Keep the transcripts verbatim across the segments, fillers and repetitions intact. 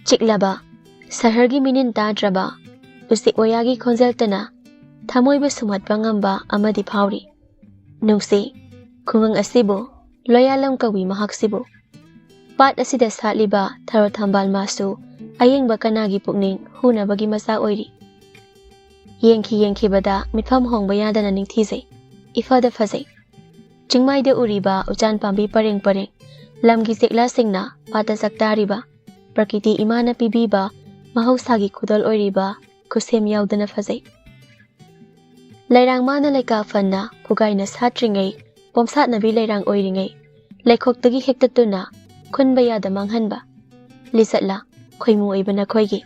ꯆꯤꯛꯂꯕ, ꯁꯍꯔꯒꯤ ꯃꯤꯅꯤꯟ ꯇꯥꯗ꯭ꯔꯕ ꯎꯆꯦꯛ ꯋꯥꯌꯥꯒꯤ ꯈꯣꯟꯖꯦꯜꯇꯅ ꯊꯃꯣꯏꯕꯨ ꯁꯨꯝꯍꯠꯄ ꯉꯝꯕ ꯑꯃꯗꯤ ꯐꯥꯎꯔꯤ꯫ ꯅꯨꯡꯁꯤ, ꯈꯨꯡꯒꯪ ꯑꯁꯤꯕꯨ ꯂꯣꯌꯥꯂꯝ ꯀꯧꯏ ꯃꯍꯥꯛꯁꯤꯕꯨ꯫ ꯄꯥꯠ ꯑꯁꯤꯗ ꯁꯥꯠꯂꯤꯕ ꯊꯔꯣ ꯊꯝꯕꯥꯜ ꯃꯥꯁꯨ ꯑꯌꯦꯡꯕ ꯀꯅꯥꯒꯤ ꯄꯨꯛꯅꯤꯡ ꯍꯨꯅꯕꯒꯤ ꯃꯆꯥꯛ ꯑꯣꯏꯔꯤ꯫ ꯌꯦꯡꯈꯤ ꯌꯦꯡꯈꯤꯕꯗ ꯃꯤꯠꯐꯝ ꯍꯣꯡꯕ ꯌꯥꯗꯅ ꯅꯤꯡꯊꯤꯖꯩ꯫ ꯏꯐꯗ ꯐꯖꯩ꯫ ꯆꯤꯡꯃꯥꯏꯗ ꯎꯔꯤꯕ ꯎꯆꯥꯟ ꯄꯥꯝꯕꯤ ꯄꯔꯦꯡ ꯄꯔꯦꯡ, ꯂꯝꯒꯤ ꯆꯦꯛꯂꯥꯁꯤꯡꯅ ꯄꯥꯠꯇ ꯆꯥꯛꯇꯥꯔꯤꯕ, ꯄ꯭ꯔꯀꯤꯇꯤ ꯏꯃꯥꯅ ꯄꯤꯕꯤꯕ ꯃꯍꯧꯁꯥꯒꯤ ꯈꯨꯗꯣꯜ ꯑꯣꯏꯔꯤꯕ ꯈꯨꯠꯁꯦꯝ ꯌꯥꯎꯗꯅ ꯐꯖꯩ꯫ ꯂꯩꯔꯥꯡ ꯃꯥꯅ ꯂꯩꯀꯥ ꯐꯟꯅ ꯈꯨꯒꯥꯏꯅ ꯁꯥꯠꯇ꯭ꯔꯤꯉꯩ, ꯄꯣꯝꯁꯥꯠꯅꯕꯤ ꯂꯩꯔꯥꯡ ꯑꯣꯏꯔꯤꯉꯩ, ꯂꯩꯈꯣꯛꯇꯒꯤ ꯍꯦꯛꯇꯠꯇꯨꯅ ꯈꯨꯟꯕ ꯌꯥꯗ ꯃꯥꯡꯍꯟꯕ꯫ ꯂꯤꯆꯠꯂ ꯈꯣꯏꯃꯨ ꯑꯣꯏꯕ ꯅꯈꯣꯏꯒꯤ꯫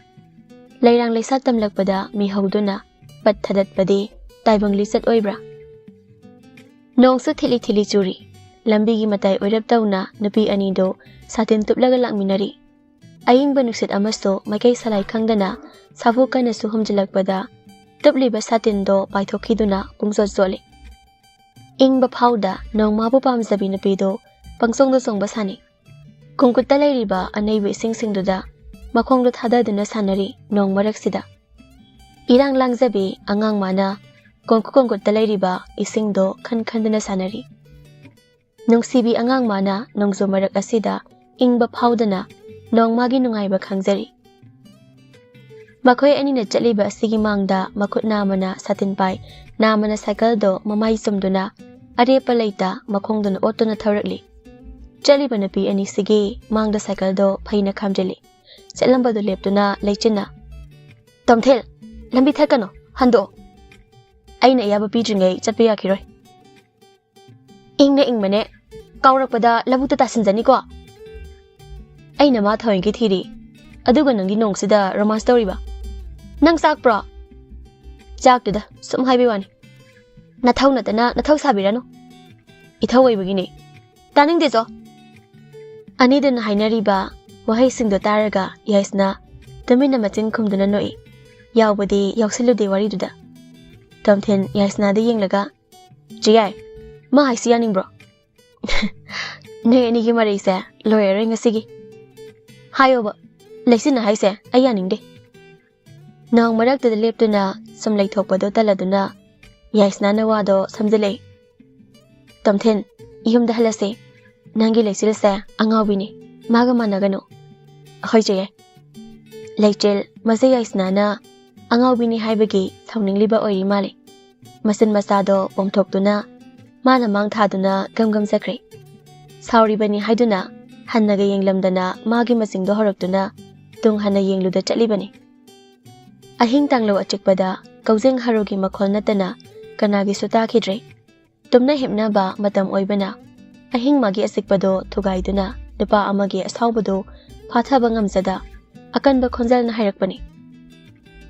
ꯂꯩꯔꯥꯡ ꯂꯩꯁꯥ ꯇꯝꯂꯛꯄꯗ ꯃꯤꯍꯧꯗꯨꯅ ꯄꯠ ꯊꯥꯗꯠꯄꯗꯤ ꯇꯥꯏꯕꯪ ꯂꯤꯆꯠ ꯑꯣꯏꯕ꯭ꯔꯥ? ꯅꯣꯡꯁꯨ ꯊꯤꯠꯂꯤ ꯊꯤꯠꯂꯤ ꯆꯨꯔꯤ꯫ ꯂꯝꯕꯤꯒꯤ ꯃꯇꯥꯏ ꯑꯣꯏꯔꯞ ꯇꯧꯅ ꯅꯨꯄꯤ ꯑꯅꯤꯗꯨ ꯁꯥꯇꯤꯟ ꯇꯨꯞꯂꯒ ꯂꯥꯛꯃꯤꯟꯅꯔꯤ꯫ ꯑꯏꯪꯕ ꯅꯨꯡꯁꯤꯠ ꯑꯃꯁꯨ ꯃꯥꯏꯀꯩ ꯁꯂꯥꯏ ꯈꯪꯗꯅ ꯁꯥꯐꯨ ꯀꯟꯅꯁꯨ ꯍꯨꯝꯖꯤꯜꯂꯛꯄꯗ ꯇꯨꯞꯂꯤꯕ ꯁꯥꯇꯤꯟꯗꯣ ꯄꯥꯏꯊꯣꯛꯈꯤꯗꯨꯅ ꯄꯨꯡꯆꯣꯠ ꯆꯣꯠꯂꯤ꯫ ꯏꯪꯕ ꯐꯥꯎꯗ ꯅꯣꯡꯃꯥꯕꯨ ꯄꯥꯝꯖꯕꯤ ꯅꯨꯄꯤꯗꯨ ꯄꯪꯆꯣꯡꯗ ꯆꯣꯡꯕ ꯁꯥꯅꯤ꯫ ꯀꯨꯡꯀꯨꯠꯇ ꯂꯩꯔꯤꯕ ꯑꯅꯩꯕ ꯏꯁꯤꯡꯁꯤꯡꯗꯨꯗ ꯃꯈꯣꯡꯗꯣ ꯊꯥꯗꯗꯨꯅ ꯁꯥꯟꯅꯔꯤ ꯅꯣꯡ ꯃꯔꯛꯁꯤꯗ꯫ ꯏꯔꯥꯡ ꯂꯥꯡꯖꯕꯤ ꯑꯉꯥꯡ ꯃꯥꯅ ꯀꯣꯡꯀꯨꯠ ꯀꯣꯡꯀꯨꯠꯇ ꯂꯩꯔꯤꯕ ꯏꯁꯤꯡꯗꯣ ꯈꯟ ꯈꯟꯗꯨꯅ ꯁꯥꯟꯅꯔꯤ꯫ ꯅꯨꯡꯁꯤꯕꯤ ꯑꯉꯥꯡ ꯃꯥꯅ ꯅꯣꯡꯖꯨ ꯃꯔꯛ ꯑꯁꯤꯗ ꯏꯪꯕ ꯐꯥꯎꯗꯅ ꯅꯣꯡꯃꯥꯒꯤ ꯅꯨꯡꯉꯥꯏꯕ ꯈꯪꯖꯔꯤ꯫ ꯃꯈꯣꯏ ꯑꯅꯤꯅ ꯆꯠꯂꯤꯕ ꯑꯁꯤꯒꯤ ꯃꯥꯡꯗ ꯃꯈꯨꯠ ꯅꯥꯝꯃꯅ ꯁꯥꯇꯤꯟ ꯄꯥꯏ, ꯅꯥꯝꯃꯅ ꯁꯥꯏꯀꯜꯗꯣ ꯃꯃꯥꯏ ꯆꯨꯝꯗꯨꯅ ꯑꯔꯦꯞꯄ ꯂꯩꯇ ꯃꯈꯣꯡꯗꯨꯅ ꯑꯣꯠꯇꯨꯅ ꯊꯧꯔꯛꯂꯤ꯫ ꯆꯠꯂꯤꯕ ꯅꯨꯄꯤ ꯑꯅꯤꯁꯤꯒꯤ ꯃꯥꯡꯗ ꯁꯥꯏꯀꯜꯗꯣ ꯐꯩꯅ ꯈꯥꯝꯖꯤꯜꯂꯤ꯫ ꯆꯠꯂꯝꯕꯗꯨ ꯂꯦꯞꯇꯨꯅ ꯂꯩꯆꯤꯟꯅ, "ꯇꯣꯝꯊꯤꯜ, ꯂꯝꯕꯤ ꯊꯠꯀꯅꯨ, ꯍꯟꯗꯣꯛꯑꯣ꯫" "ꯑꯩꯅ ꯑꯌꯥꯕ ꯄꯤꯗ꯭ꯔꯤꯉꯩ ꯆꯠꯄ ꯌꯥꯈꯤꯔꯣꯏ꯫" "ꯏꯪꯅ ꯏꯪꯕꯅꯦ, ꯀꯥꯎꯔꯛꯄꯗ ꯂꯧꯕꯨꯛꯇ ꯇꯥꯁꯤꯟꯖꯅꯤꯀꯣ꯫" "ꯑꯩꯅ ꯃꯥ ꯊꯋꯦꯟꯒꯤ ꯊꯤꯔꯤ, ꯑꯗꯨꯒ ꯅꯪꯒꯤ ꯅꯣꯡꯁꯤꯗ ꯔꯣꯃꯥꯟꯁ ꯇꯧꯔꯤꯕ꯫ ꯅꯪ ꯆꯥꯛꯄ꯭ꯔꯣ?" "ꯆꯥꯛꯇꯨꯗ ꯁꯨꯝ ꯍꯥꯏꯕꯩ ꯋꯥꯅꯤ꯫ ꯅꯊꯧ ꯅꯠꯇꯅ ꯅꯊꯧ ꯁꯥꯕꯤꯔꯅꯨ꯫ ꯏꯊꯧ ꯑꯣꯏꯕꯒꯤꯅꯦ꯫ ꯇꯥꯅꯤꯡꯗꯦꯆꯣ꯫" ꯑꯅꯤꯗꯨꯅ ꯍꯥꯏꯅꯔꯤꯕ ꯋꯥꯍꯩꯁꯤꯡꯗꯣ ꯇꯥꯔꯒ ꯌꯥꯏꯁꯅꯥ ꯇꯨꯃꯤꯟꯅ ꯃꯆꯤꯟ ꯈꯨꯝꯗꯨꯅ ꯅꯣꯛꯏ꯫ ꯌꯥꯎꯕꯗꯤ ꯌꯥꯎꯁꯤꯜꯂꯨꯗꯦ ꯋꯥꯔꯤꯗꯨꯗ꯫ ꯇꯣꯝꯊꯤꯟ ꯌꯥꯏꯁꯅꯥꯗ ꯌꯦꯡꯂꯒ, "ꯆꯦ ꯌꯥꯏ, ꯃꯥ ꯍꯥꯏꯁꯤ ꯌꯥꯅꯤꯡꯕ꯭ꯔꯣ?" "ꯅꯣꯏ ꯑꯅꯤꯒꯤ ꯃꯔꯩꯁꯦ ꯂꯣꯏꯔꯔꯣꯏ ꯉꯁꯤꯒꯤ꯫ ꯍꯥꯏꯌꯣꯕ, ꯂꯩꯁꯤꯟꯅ ꯍꯥꯏꯁꯦ ꯑꯩ ꯌꯥꯅꯤꯡꯗꯦ꯫ ꯅꯣꯡ ꯃꯔꯛꯇꯨꯗ ꯂꯦꯞꯇꯨꯅ ꯁꯨꯝ ꯂꯩꯊꯣꯛꯄꯗꯣ ꯇꯜꯂꯗꯨꯅ ꯌꯥꯏꯁꯅꯥꯅ ꯋꯥꯗꯣ ꯁꯝꯖꯤꯜꯂꯛꯏ꯫ "ꯇꯣꯝꯊꯤꯟ, ꯌꯨꯝꯗ ꯍꯜꯂꯁꯤ꯫ ꯅꯪꯒꯤ ꯂꯩꯆꯤꯜꯁꯦ ꯑꯉꯥꯎꯕꯤꯅꯤ, ꯃꯥꯒ ꯃꯥꯟꯅꯒꯅꯨ꯫" "ꯍꯣꯏ ꯆꯦ꯫ ꯂꯩꯆꯤꯜ, ꯃꯁꯤ ꯌꯥꯏꯁꯅꯥꯅ ꯑꯉꯥꯎꯕꯤꯅꯤ ꯍꯥꯏꯕꯒꯤ ꯁꯥꯎꯅꯤꯡꯂꯤꯕ ꯑꯣꯏꯔꯤ ꯃꯥꯜꯂꯤ꯫" ꯃꯆꯤꯟ ꯃꯆꯥꯗꯣ ꯄꯣꯝꯊꯣꯛꯇꯨꯅ ꯃꯥꯅ ꯃꯥꯡ ꯊꯥꯗꯨꯅ ꯒꯝ ꯒꯝ ꯆꯠꯈ꯭ꯔꯦ꯫ ꯁꯥꯎꯔꯤꯕꯅꯤ ꯍꯥꯏꯗꯨꯅ ꯍꯟꯅꯒ ꯌꯦꯡꯂꯝꯗꯅ ꯃꯥꯒꯤ ꯃꯆꯤꯡꯗꯣ ꯍꯧꯔꯛꯇꯨꯅ ꯇꯨꯡ ꯍꯟꯅ ꯌꯦꯡꯂꯨꯗ ꯆꯠꯂꯤꯕꯅꯤ꯫ ꯑꯍꯤꯡ ꯇꯥꯡꯂꯧ ꯑꯆꯤꯛꯄꯗ ꯀꯧꯖꯦꯡ ꯍꯥꯔꯨꯒꯤ ꯃꯈꯣꯜ ꯅꯠꯇꯅ ꯀꯅꯥꯒꯤꯁꯨ ꯇꯥꯈꯤꯗ꯭ꯔꯦ꯫ ꯇꯨꯝꯅ ꯍꯤꯞꯅꯕ ꯃꯇꯝ ꯑꯣꯏꯕꯅ ꯑꯍꯤꯡ ꯃꯥꯒꯤ ꯑꯆꯤꯛꯄꯗꯣ ꯊꯨꯒꯥꯏꯗꯨꯅ ꯅꯨꯄꯥ ꯑꯃꯒꯤ ꯑꯁꯥꯎꯕꯗꯣ ꯐꯥꯊꯕ ꯉꯝꯖꯗ ꯑꯀꯟꯕ ꯈꯣꯟꯖꯦꯜꯅ ꯍꯥꯏꯔꯛꯄꯅꯤ꯫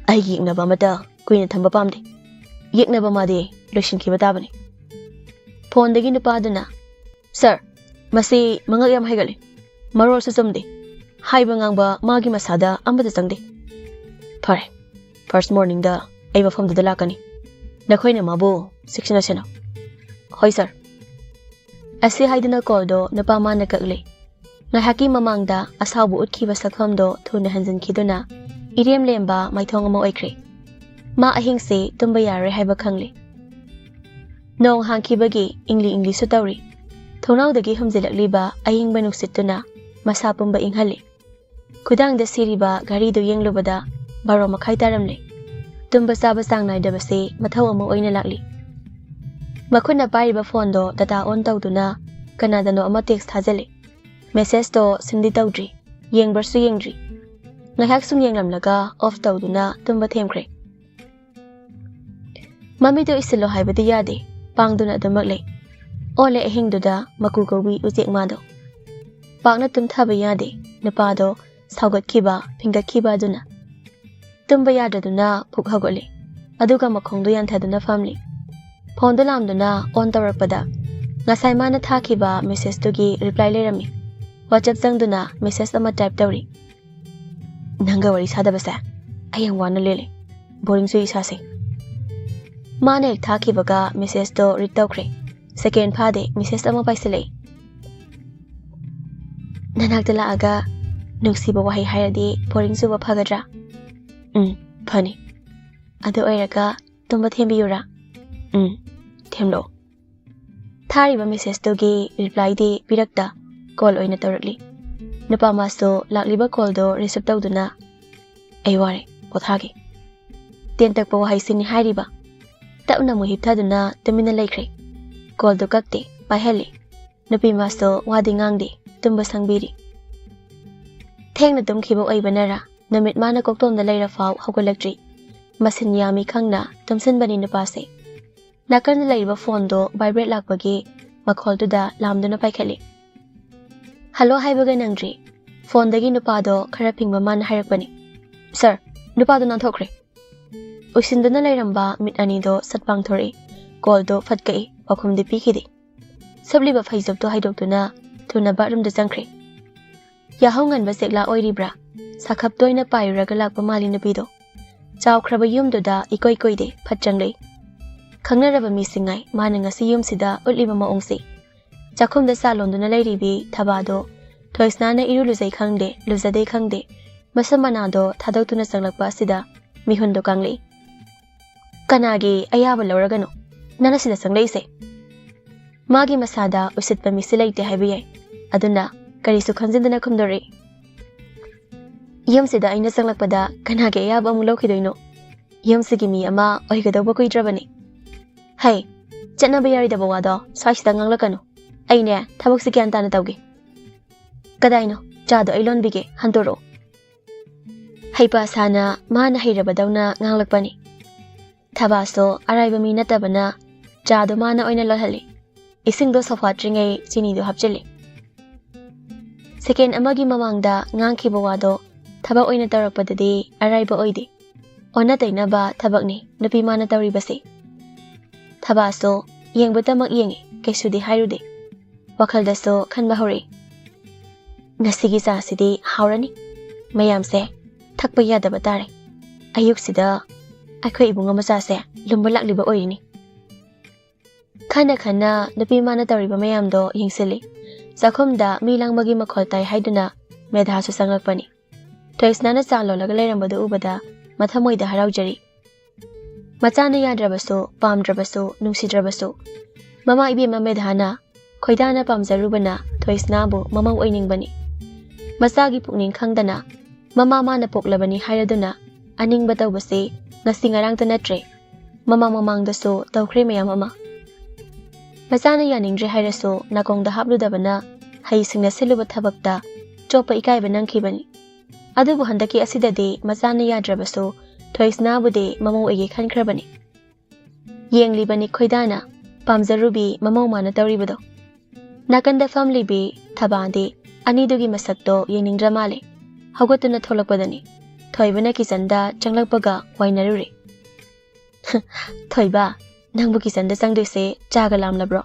"ꯑꯩꯒꯤ ꯌꯦꯛꯅꯕ ꯑꯃꯠꯇ ꯀꯨꯏꯅ ꯊꯝꯕ ꯄꯥꯝꯗꯦ꯫ ꯌꯦꯛꯅꯕ ꯃꯥꯗꯤ ꯂꯣꯏꯁꯤꯟꯈꯤꯕ ꯇꯥꯕꯅꯤ꯫" ꯐꯣꯟꯗꯒꯤ ꯅꯨꯄꯥꯗꯨꯅ, "ꯁꯥꯔ, ꯃꯁꯤ ꯃꯉꯛ ꯌꯥꯝ ꯍꯥꯏꯒꯠꯂꯤ꯫ ꯃꯔꯣꯜꯁꯨ ꯆꯨꯝꯗꯦ꯫ ꯍꯥꯏꯕ ꯉꯥꯡꯕ ꯃꯥꯒꯤ ꯃꯁꯥꯗ ꯑꯃꯠꯇ ꯆꯪꯗꯦ꯫ ꯐꯔꯦ, ꯐꯥꯔꯁ ꯃꯣꯔꯅꯤꯡꯗ ꯑꯩ ꯃꯐꯝꯗꯨꯗ ꯂꯥꯛꯀꯅꯤ꯫ ꯅꯈꯣꯏꯅ ꯃꯥꯕꯨ ꯆꯦꯛꯁꯤꯟꯅ ꯁꯦꯟꯅꯧ꯫" "ꯍꯣꯏ ꯁꯥꯔ꯫" ꯑꯁꯤ ꯍꯥꯏꯗꯨꯅ ꯀꯣꯜꯗꯣ ꯅꯨꯄꯥ ꯃꯥꯅ ꯀꯛꯂꯦ꯫ ꯉꯥꯏꯍꯥꯛꯀꯤ ꯃꯃꯥꯡꯗ ꯑꯁꯥꯎꯕ ꯎꯠꯈꯤꯕ ꯁꯛꯐꯝꯗꯣ ꯊꯨꯅ ꯍꯟꯖꯤꯟꯈꯤꯗꯨꯅ ꯏꯔꯦꯝ ꯂꯦꯝꯕ ꯃꯥꯏꯊꯣꯡ ꯑꯃ ꯑꯣꯏꯈ꯭ꯔꯦ꯫ ꯃꯥ ꯑꯍꯤꯡꯁꯦ ꯇꯨꯝꯕ ꯌꯥꯔꯣꯏ ꯍꯥꯏꯕ ꯈꯪꯂꯦ꯫ ꯅꯣꯡ ꯍꯥꯡꯈꯤꯕꯒꯤ ꯏꯪꯂꯤ ꯏꯪꯂꯤꯁꯨ ꯇꯧꯔꯤ꯫ ꯊꯣꯡꯅꯥꯎꯗꯒꯤ ꯍꯨꯝꯖꯤꯜꯂꯛꯂꯤꯕ ꯑꯌꯤꯡꯕ ꯅꯨꯡꯁꯤꯠꯇꯨꯅ ꯃꯁꯥ ꯄꯨꯝꯕ ꯏꯪꯍꯜꯂꯤ꯫ ꯈꯨꯗꯥꯡꯗ ꯁꯤꯔꯤꯕ ꯘꯔꯤꯗꯨ ꯌꯦꯡꯂꯨꯕꯗ ꯕꯥꯔꯣ ꯃꯈꯥꯏ ꯇꯥꯔꯝꯂꯦ꯫ ꯇꯨꯝꯕ ꯆꯥꯕ ꯆꯥꯡ ꯅꯥꯏꯗꯕꯁꯤ ꯃꯊꯧ ꯑꯃ ꯑꯣꯏꯅ ꯂꯥꯛꯂꯤ꯫ ꯃꯈꯨꯠꯅ ꯄꯥꯏꯔꯤꯕ ꯐꯣꯟꯗꯣ ꯗꯇꯥ ꯑꯣꯟ ꯇꯧꯗꯨꯅ ꯀꯅꯥꯗꯅꯣ ꯑꯃ ꯇꯦꯛꯁ ꯊꯥꯖꯤꯜꯂꯤ꯫ ꯃꯦꯁꯦꯖꯇꯣ ꯁꯤꯟꯗꯤ ꯇꯧꯗ꯭ꯔꯤ, ꯌꯦꯡꯕ꯭ꯔꯁꯨ ꯌꯦꯡꯗ꯭ꯔꯤ꯫ ꯉꯥꯏꯍꯥꯛ ꯁꯨꯝ ꯌꯦꯡꯂꯝꯂꯒ ꯑꯣꯐ ꯇꯧꯗꯨꯅ ꯇꯨꯝꯕ ꯊꯦꯝꯈ꯭ꯔꯦ꯫ ꯃꯃꯤꯠꯇꯨ ꯏꯁꯤꯜꯂꯣ ꯍꯥꯏꯕꯗꯤ ꯌꯥꯗꯦ, ꯄꯥꯡꯗꯨꯅ ꯑꯗꯨꯃꯛ ꯂꯩ꯫ ꯑꯣꯜꯂꯦ ꯑꯍꯤꯡꯗꯨꯗ ꯃꯀꯨ ꯀꯧꯕꯤ ꯎꯆꯦꯛ ꯃꯥꯗꯣ꯫ ꯄꯥꯛꯅ ꯇꯨꯝꯊꯕ ꯌꯥꯗꯦ, ꯅꯨꯄꯥꯗꯣ ꯁꯥꯎꯒꯠꯈꯤꯕ, ꯐꯤꯡꯒꯠꯈꯤꯕ ꯑꯗꯨꯅ꯫ ꯇꯨꯝꯕ ꯌꯥꯗ꯭ꯔꯗꯨꯅ ꯐꯨꯛ ꯍꯧꯒꯠꯂꯤ, ꯑꯗꯨꯒ ꯃꯈꯣꯡꯗꯣ ꯌꯥꯟꯊꯗꯨꯅ ꯐꯝꯂꯤ꯫ ꯐꯣꯟꯗꯣ ꯂꯥꯝꯗꯨꯅ ꯑꯣꯟ ꯇꯧꯔꯛꯄꯗ ꯉꯁꯥꯏ ꯃꯥꯅ ꯊꯥꯈꯤꯕ ꯃꯦꯁꯦꯖꯇꯨꯒꯤ ꯔꯤꯄ꯭ꯂꯥꯏ ꯂꯩꯔꯝꯃꯤ꯫ ꯋꯥꯆꯞ ꯆꯪꯗꯨꯅ ꯃꯦꯁꯦꯖ ꯑꯃ ꯇꯥꯏꯞ ꯇꯧꯔꯤ꯫ "ꯅꯪꯒ ꯋꯥꯔꯤ ꯁꯥꯗꯕꯁꯦ ꯑꯩ ꯌꯥꯝ ꯋꯥꯅ ꯂꯦꯜꯂꯤ꯫ ꯕꯣꯔꯤꯡ ꯆꯨꯏ ꯏꯁꯥꯁꯦ꯫" ꯃꯥꯅ ꯍꯦꯛ ꯊꯥꯈꯤꯕꯒ ꯃꯦꯁꯦꯖꯇꯣ ꯔꯤꯗ ꯇꯧꯈ꯭ꯔꯦ꯫ ꯁꯦꯀꯦꯟ ꯐꯥꯗꯦ, ꯃꯦꯁꯦꯖ ꯑꯃ ꯄꯥꯏꯁꯤꯜꯂꯛꯏ꯫ "ꯅꯅꯥꯛꯇ ꯂꯥꯛꯑꯒ ꯅꯨꯡꯁꯤꯕ ꯋꯥꯍꯩ ꯍꯥꯏꯔꯗꯤ ꯕꯣꯔꯤꯡ ꯆꯨꯕ ꯐꯒꯗ꯭ꯔꯥ? ꯎꯝ, ꯐꯅꯤ꯫ ꯑꯗꯨ ꯑꯣꯏꯔꯒ ꯇꯨꯝꯕ ꯊꯦꯝꯕꯤꯌꯨꯔꯥ? ꯎꯝ, ꯊꯦꯝꯂꯣ꯫ ꯊꯥꯔꯤꯕ ꯃꯦꯁꯦꯖꯇꯨꯒꯤ ꯔꯤꯄ꯭ꯂꯥꯏꯗꯤ ꯄꯤꯔꯛꯇ ꯀꯣꯜ ꯑꯣꯏꯅ ꯇꯧꯔꯛꯂꯤ꯫ ꯅꯨꯄꯥ ꯃꯥꯁꯨ ꯂꯥꯛꯂꯤꯕ ꯀꯣꯜꯗꯣ ꯔꯤꯁꯤꯞ ꯇꯧꯗꯨꯅ, "ꯑꯩ ꯋꯥꯔꯦ, ꯄꯣꯊꯥꯒꯦ"꯫ ꯇꯦꯟꯇꯛꯄ ꯋꯥꯍꯩꯁꯤꯅꯤ ꯍꯥꯏꯔꯤꯕ꯫ ꯇꯞꯅ ꯑꯃꯨꯛ ꯍꯤꯞꯊꯗꯨꯅ ꯇꯨꯃꯤꯟꯅ ꯂꯩꯈ꯭ꯔꯦ꯫ ꯀꯣꯜꯗꯨ ꯀꯛꯇꯦ, ꯄꯥꯏꯍꯜꯂꯤ꯫ ꯅꯨꯄꯤ ꯃꯥꯁꯨ ꯋꯥꯗꯤ ꯉꯥꯡꯗꯦ, ꯇꯨꯝꯕ ꯁꯪꯕꯤꯔꯤ꯫ ꯊꯦꯡꯅ ꯇꯨꯝꯈꯤꯕ ꯑꯣꯏꯕꯅꯔꯥ, ꯅꯨꯃꯤꯠ ꯃꯥꯅ ꯀꯣꯛꯇꯣꯝꯗ ꯂꯩꯔ ꯐꯥꯎ ꯍꯧꯒꯠꯂꯛꯇ꯭ꯔꯤ꯫ ꯃꯁꯤꯟ ꯌꯥꯝꯃꯤ ꯈꯪꯅ ꯇꯨꯝꯁꯤꯟꯕꯅꯤ ꯅꯨꯄꯥꯁꯦ꯫ ꯅꯥꯀꯟꯗ ꯂꯩꯔꯤꯕ ꯐꯣꯟꯗꯣ ꯚꯥꯏꯕ꯭ꯔꯦꯠ ꯂꯥꯛꯄꯒꯤ ꯃꯈꯣꯜꯗꯨꯗ ꯂꯥꯝꯗꯨꯅ ꯄꯥꯏꯈꯠꯂꯤ꯫ "ꯍꯜꯂꯣ" ꯍꯥꯏꯕꯒ ꯅꯪꯗ꯭ꯔꯤ꯫ ꯐꯣꯟꯗꯒꯤ ꯅꯨꯄꯥꯗꯣ ꯈꯔ ꯐꯤꯡꯕ ꯃꯥꯅ ꯍꯥꯏꯔꯛꯄꯅꯤ꯫ "ꯁꯥꯔ, ꯅꯨꯄꯥꯗꯣ ꯅꯥꯟꯊꯣꯛꯈ꯭ꯔꯦ"꯫ ꯎꯏꯁꯤꯟꯗꯨꯅ ꯂꯩꯔꯝꯕ ꯃꯤꯠ ꯑꯅꯤꯗꯣ ꯁꯠ ꯄꯥꯡꯊꯣꯔꯛꯏ꯫ ꯀꯣꯜꯗꯣ ꯐꯠ ꯀꯛꯏ, ꯄꯥꯎꯈꯨꯝꯗꯤ ꯄꯤꯈꯤꯗꯦ꯫ ꯁꯨꯞꯂꯤꯕ ꯐꯩꯖꯨꯞꯇꯣ ꯍꯩꯗꯣꯛꯇꯨꯅ ꯊꯨꯅ ꯕꯥꯠꯔꯨꯝꯗ ꯆꯪꯈ꯭ꯔꯦ꯫ ꯌꯥꯍꯧ ꯉꯟꯕ ꯆꯦꯛꯂꯥ ꯑꯣꯏꯔꯤꯕ꯭ꯔꯥ? ꯁꯥꯈꯞ ꯇꯣꯏꯅ ꯄꯥꯏꯔꯨꯔꯒ ꯂꯥꯛꯄ ꯃꯥꯜꯂꯤ ꯅꯨꯄꯤꯗꯣ꯫ ꯆꯥꯎꯈ꯭ꯔꯕ ꯌꯨꯝꯗꯨꯗ ꯏꯀꯣꯏ ꯀꯣꯏꯗꯦ, ꯐꯠ ꯆꯪꯂꯛꯏ꯫ ꯈꯪꯅꯔꯕ ꯃꯤꯁꯤꯡꯉꯥꯏ ꯃꯥꯅ ꯉꯁꯤ ꯌꯨꯝꯁꯤꯗ ꯎꯠꯂꯤꯕ ꯃꯑꯣꯡꯁꯤ꯫ ꯆꯥꯛꯈꯨꯝꯗ ꯆꯥ ꯂꯣꯟꯗꯨꯅ ꯂꯩꯔꯤꯕꯤ ꯊꯕꯥꯗꯣ ꯊꯣꯏꯁꯅꯥꯅ ꯏꯔꯨ ꯂꯨꯖꯩ ꯈꯪꯗꯦ, ꯂꯨꯖꯗꯦ ꯈꯪꯗꯦ, ꯃꯁꯝ ꯃꯅꯥꯗꯣ ꯊꯥꯗꯣꯛꯇꯨꯅ ꯆꯪꯂꯛꯄ ꯑꯁꯤꯗ ꯃꯤꯍꯨꯟꯗꯣ ꯀꯪꯂꯛꯏ꯫ "ꯀꯅꯥꯒꯤ ꯑꯌꯥꯕ ꯂꯧꯔꯒꯅꯣ ꯅꯪꯅ ꯁꯤꯗ ꯆꯪꯂꯛꯏꯁꯦ?" ꯃꯥꯒꯤ ꯃꯁꯥꯗ ꯎꯁꯤꯠꯄ ꯃꯤꯁꯤ ꯂꯩꯇꯦ ꯍꯥꯏꯕ ꯌꯥꯏ꯫ ꯑꯗꯨꯅ ꯀꯔꯤꯁꯨ ꯈꯟꯖꯤꯟꯗꯅ ꯈꯨꯝꯗꯣꯔꯛꯏ꯫ "ꯌꯨꯝꯁꯤꯗ ꯑꯩꯅ ꯆꯪꯂꯛꯄꯗ ꯀꯅꯥꯒꯤ ꯑꯌꯥꯕ ꯑꯃꯨꯛ ꯂꯧꯈꯤꯗꯣꯏꯅꯣ? ꯌꯨꯝꯁꯤꯒꯤ ꯃꯤ ꯑꯃ ꯑꯣꯏꯒꯗꯧꯕ ꯀꯨꯏꯗ꯭ꯔꯕꯅꯤ꯫ ꯍꯩ, ꯆꯠꯅꯕ ꯌꯥꯔꯣꯏꯗꯕ ꯋꯥꯗꯣ ꯁ꯭ꯋꯥꯏꯁꯤꯗ ꯉꯥꯡꯂꯛꯀꯅꯨ꯫ ꯑꯩꯅꯦ ꯊꯕꯛꯁꯤ ꯒ꯭ꯌꯥꯟ ꯇꯥꯅ ꯇꯧꯒꯦ꯫ ꯀꯗꯥꯏꯅꯣ? ꯆꯥꯗꯣ ꯑꯩ ꯂꯣꯟꯕꯤꯒꯦ, ꯍꯟꯗꯣꯔꯛꯑꯣ"꯫ ꯍꯩꯄꯥ ꯁꯥꯅ ꯃꯥꯅ ꯍꯩꯔꯕꯗꯧꯅ ꯉꯥꯡꯂꯛꯄꯅꯤ꯫ ꯊꯕꯥꯁꯨ ꯑꯔꯥꯏꯕ ꯃꯤ ꯅꯠꯇꯕꯅ ꯆꯥꯗꯣ ꯃꯥꯅ ꯑꯣꯏꯅ ꯂꯣꯜꯍꯜꯂꯤ꯫ ꯏꯁꯤꯡꯗꯣ ꯁꯧꯐꯥꯠꯇ꯭ꯔꯤꯉꯩ ꯆꯤꯅꯤꯗꯣ ꯍꯥꯞꯆꯤꯜꯂꯤ꯫ ꯁꯦꯀꯦꯟ ꯑꯃꯒꯤ ꯃꯃꯥꯡꯗ ꯉꯥꯡꯈꯤꯕ ꯋꯥꯗꯣ ꯊꯕꯛ ꯑꯣꯏꯅ ꯇꯧꯔꯛꯄꯗꯗꯤ ꯑꯔꯥꯏꯕ ꯑꯣꯏꯗꯦ꯫ ꯑꯣꯟꯅ ꯇꯩꯅꯕ ꯊꯕꯛꯅꯤ ꯅꯨꯄꯤ ꯃꯥꯅ ꯇꯧꯔꯤꯕꯁꯤ꯫ ꯊꯕꯥꯁꯨ ꯌꯦꯡꯕꯇꯃꯛ ꯌꯦꯡꯉꯤ, ꯀꯩꯁꯨꯗꯤ ꯍꯥꯏꯔꯨꯗꯦ꯫ ꯋꯥꯈꯜꯗꯁꯨ ꯈꯟꯕ ꯍꯧꯔꯛꯏ, "ꯉꯁꯤꯒꯤ ꯆꯥꯁꯤꯗꯤ ꯍꯥꯎꯔꯅꯤ꯫ ꯃꯌꯥꯝꯁꯦ ꯊꯛꯄ ꯌꯥꯗꯕ ꯇꯥꯔꯦ꯫ ꯑꯌꯨꯛꯁꯤꯗ ꯑꯩꯈꯣꯏ ꯏꯕꯨꯡ ꯑꯃ ꯆꯥꯁꯦ ꯂꯨꯝꯕ ꯂꯥꯛꯂꯤꯕ ꯑꯣꯏꯔꯤꯅꯤ"꯫ ꯈꯟꯅ ꯈꯟꯅ ꯅꯨꯄꯤ ꯃꯥꯅ ꯇꯧꯔꯤꯕ ꯃꯌꯥꯝꯗꯣ ꯌꯦꯡꯁꯤꯜꯂꯤ꯫ ꯆꯥꯛꯈꯨꯝꯗ ꯃꯤ ꯂꯥꯡꯕꯒꯤ ꯃꯈꯣꯜ ꯇꯥꯏ ꯍꯥꯏꯗꯨꯅ ꯃꯦꯙꯥꯁꯨ ꯆꯪꯂꯛꯄꯅꯤ꯫ ꯊꯣꯏꯁꯅꯥꯅ ꯆꯥ ꯂꯣꯜꯂꯒ ꯂꯩꯔꯝꯕꯗꯨ ꯎꯕꯗ ꯃꯊꯃꯣꯏꯗ ꯍꯔꯥꯎꯖꯔꯤ꯫ ꯃꯆꯥꯅ ꯌꯥꯗ꯭ꯔꯕꯁꯨ, ꯄꯥꯝꯗ꯭ꯔꯕꯁꯨ, ꯅꯨꯡꯁꯤꯗ꯭ꯔꯕꯁꯨ, ꯃꯃꯥ ꯏꯕꯦꯝꯃ ꯃꯦꯙꯥꯅ ꯈꯣꯏꯗꯥꯅ ꯄꯥꯝꯖꯔꯨꯕꯅ ꯊꯣꯏꯁꯅꯥꯕꯨ ꯃꯃꯧ ꯑꯣꯏꯅꯤꯡꯕꯅꯤ꯫ ꯃꯆꯥꯒꯤ ꯄꯨꯛꯅꯤꯡ ꯈꯪꯗꯅ ꯃꯃꯥ ꯃꯥꯅ ꯄꯣꯛꯂꯕꯅꯤ ꯍꯥꯏꯔꯗꯨꯅ ꯑꯅꯤꯡꯕ ꯇꯧꯕꯁꯤ ꯉꯁꯤ ꯉꯔꯥꯡꯇ ꯅꯠꯇ꯭ꯔꯦ, ꯃꯃꯥꯡ ꯃꯃꯥꯡꯗꯁꯨ ꯇꯧꯈ꯭ꯔꯦ ꯃꯌꯥꯝ ꯑꯃ꯫ ꯃꯆꯥꯅ ꯌꯥꯅꯤꯡꯗ꯭ꯔꯦ ꯍꯥꯏꯔꯁꯨ ꯅꯥꯀꯣꯡꯗ ꯍꯥꯞꯂꯨꯗꯕꯅ ꯍꯩ ꯁꯤꯡꯅ ꯁꯤꯜꯂꯨꯕ ꯊꯕꯛꯇ ꯆꯣꯞꯄ ꯏꯀꯥꯏꯕ ꯅꯪꯈꯤꯕꯅꯤ꯫ ꯑꯗꯨꯕꯨ ꯍꯟꯗꯛꯀꯤ ꯑꯁꯤꯗꯗꯤ ꯃꯆꯥꯅ ꯌꯥꯗ꯭ꯔꯕꯁꯨ ꯊꯣꯏꯁꯅꯥꯕꯨꯗꯤ ꯃꯃꯧ ꯑꯣꯏꯒꯦ ꯈꯟꯈ꯭ꯔꯕꯅꯤ꯫ ꯌꯦꯡꯂꯤꯕꯅꯤ ꯈꯣꯏꯗꯥꯅ ꯄꯥꯝꯖꯔꯨꯕꯤ ꯃꯃꯧ ꯃꯥꯅ ꯇꯧꯔꯤꯕꯗꯣ꯫ ꯅꯥꯀꯟꯗ ꯐꯝꯂꯤꯕꯤ ꯊꯕꯥꯗꯤ ꯑꯅꯤꯗꯨꯒꯤ ꯃꯁꯛꯇꯣ ꯌꯦꯡꯅꯤꯡꯗ꯭ꯔ ꯃꯥꯜꯂꯦ꯫ ꯍꯧꯒꯠꯇꯨꯅ ꯊꯣꯛꯂꯛꯄꯗꯅꯤ ꯊꯣꯏꯕꯅ ꯀꯤꯆꯟꯗ ꯆꯪꯂꯛꯄꯒ ꯋꯥꯏꯅꯔꯨꯔꯦ꯫ "ꯊꯣꯏꯕ, ꯅꯪꯕꯨ ꯀꯤꯆꯟꯗ ꯆꯪꯗꯣꯏꯁꯦ ꯆꯥꯒ ꯂꯥꯝꯂꯕ꯭ꯔꯣ?"